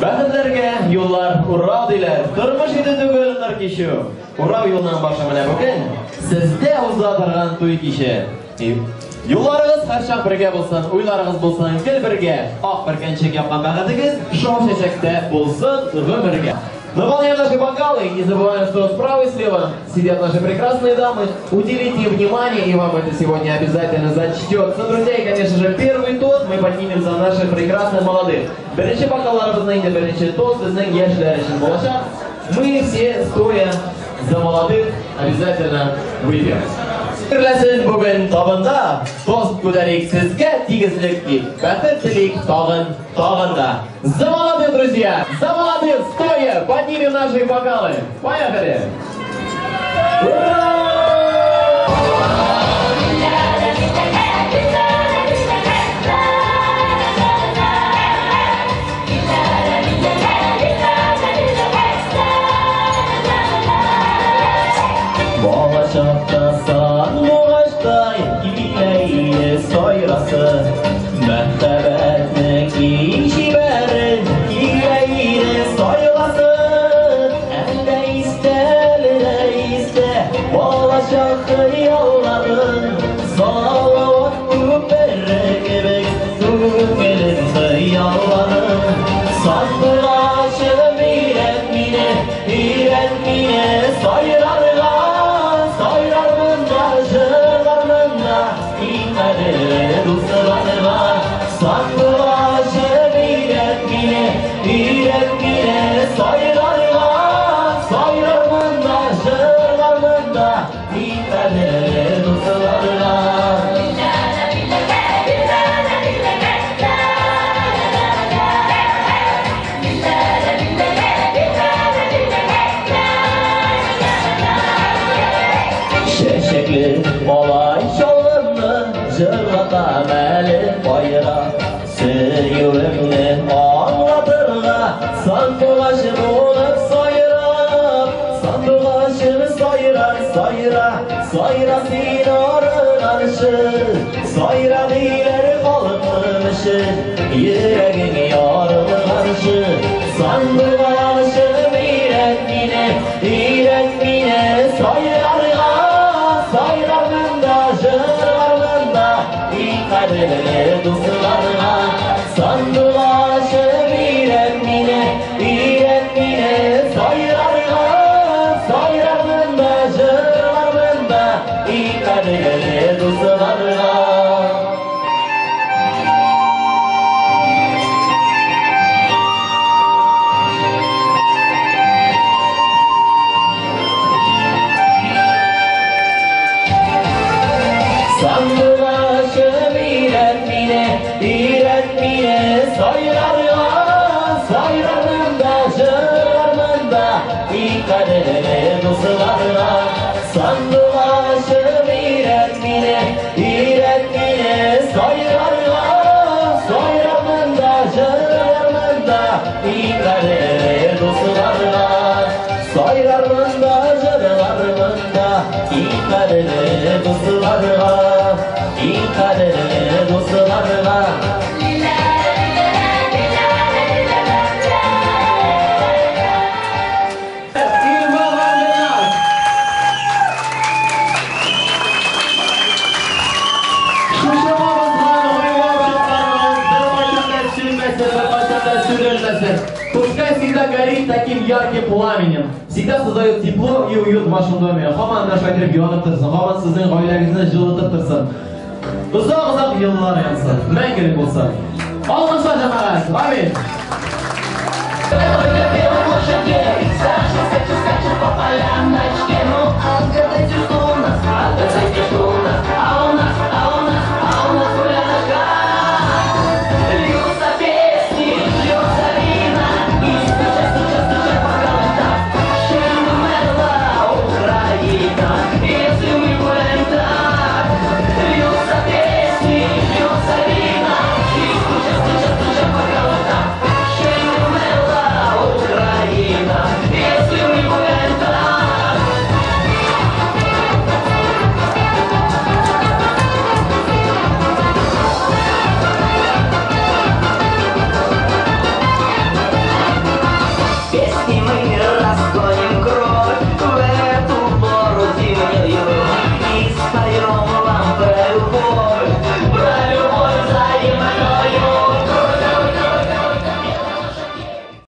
Бәхетләргә юллар урау диләр. Тормыш иде түгел кыр кичү. Урау юлның башы менә бүген сездә уза торган туй киче. Юлларыгыз һәрчак бергә булсын, уйларыгыз булсын гел бергә. Ак бөркәнчек япкан бәхетегез шау чәчәктә булсын гомергә. Наполняем наши бокалы и не забываем, что справа и слева сидят наши прекрасные дамы. Уделите им внимание, и вам это сегодня обязательно зачтется. Друзья, и, конечно же, первый тост мы поднимем за наших прекрасных молодых. Беренче бокалларыбызны инде беренче тост безнең яшьләр өчен булачак. Мы все стоя за молодых обязательно выпьем. Гөрләсен бүген табында, тост күтәрик сезгә тигезлек дип, бәхет телик тагын, тагын да. За молодых, друзья! За молодых, стоя! Поднимем наши бокалы! Поехали! Ура! Балачакта сандугачтай килә иде сайрасы, Мәхәббәтнең иң чибәрен килә иде сайласы. Әллә истә, әллә истә балачак хыялларын, Салават күпере кебек күңелем хыялларын. Сандугачым өйрәт мине, өйрәт мине сайрарга, Сайрармын да, җырлармын да иң кадерле дусларга. Сандугачым өйрәт мине, өйрәт мине сайрарга, Сайрармын да, җырлармын да иң кадерле дусларга. Чәчәкле малай чалымны җырлатам әле кайра. Сөюемне аңлатырга сандугач булып сайрап, Сандугачым сайра, сайра, сайра син арыганчы, Сайра диләр халкым өчен, йөрәгең ярылганчы. Сандугачым өйрәт мине, өйрәт мине сайрарга, Сайрармын да, җырлармын да иң кадерле дусларга. Сандугачым өйрәт мине, өйрәт мине сайрарга, Сайрармын да, җырлармын да иң кадерле дусларга. Сандугачым өйрәт мине, өйрәт мине сайрарга, Сайрармын да, җырлармын да иң кадерле дусларга. Сандугачым өйрәт мине, өйрәт мине сайрарга, Сайрармын да, җырлармын да иң кадерле дусларга. Сайрармын да, җырлармын да иң кадерле дусларга, иң кадерле дусларга. Шушы кабызган гаилә учакларыгыз беркайчан да сүнмәсен, беркайчан да сүрелмәсен. Пускай всегда горит таким ярким пламенем. Всегда создает тепло и уют в вашем доме. Һаман менә шулай итеп янып торсын, һаман сезнең гаиләгезне җылытып торсын. Озак-озак еллар янсын, мәңгелек булсын. Алкышлар, җәмәгать. Амин.